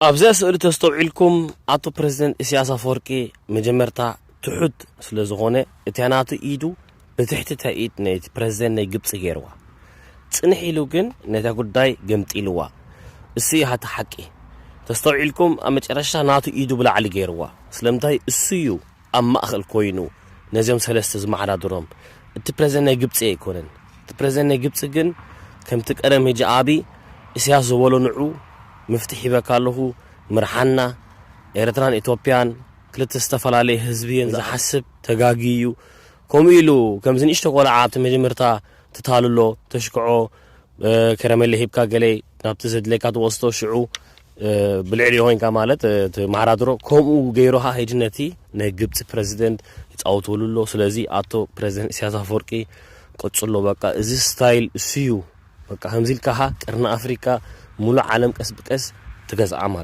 ኣብዛ ስእሊ ተስተውዒልኩም ኣቶ ፕረዚደንት ኢሳያስ ኣፈወርቂ መጀመርታ ትሑት ስለ ዝኾነ እቲያ ናቱ ኢዱ ብትሕቲ ኢድ ናይቲ ፕረዚደንት ናይ ግብፂ ገይርዋ። ፅንሕ ኢሉ ግን ነታ ጉዳይ ገምጢልዋ። እሱ እዩ ሃቲ ሓቂ። ተስተውዒልኩም ኣብ መጨረሻ ናቱ ኢዱ ብላዕሊ ገይርዋ። ስለምንታይ እሱ እዩ ኣብ ማእኸል ኮይኑ ነዚኦም ሰለስተ ዝመሓዳድሮም። እቲ ፕረዚደንት ናይ ግብፂ ኣይኮነን። እቲ ፕረዚደንት ናይ ግብፂ ግን ከምቲ ቀደም ሂጂ ኣቢ ኢሳያስ ዝበሎ ንዑ ምፍትሕ ሂበካ ኣለኹ ምርሓና ኤርትራን ኢትዮጵያን ክልተ ዝተፈላለየ ህዝቢ እየን ዝሓስብ ተጋጊ እዩ። ከምኡ ኢሉ ከምዚ ንእሽቶ ቆልዓ ኣብቲ መጀመርታ ትታልሎ ተሽክዖ ከረሜለ ሂብካ ገለ ናብቲ ዘድለካ ትወስዶ ሽዑ ብልዕሊ ኮይንካ ማለት እቲ ማሕራድሮ ከምኡ ገይሩኻ ሄጂ ነቲ ናይ ግብፂ ፕረዚደንት ይፃወተሉ ኣሎ። ስለዚ ኣቶ ፕረዚደንት ኢሳያስ ኣፈወርቂ ቀፅሎ። በቃ እዚ ስታይል እሱ እዩ። በቃ ከምዚ ኢልካኻ ቅርኒ ኣፍሪካ ሙሉእ ዓለም ቀስ ብቀስ ትገዝኣ ማለት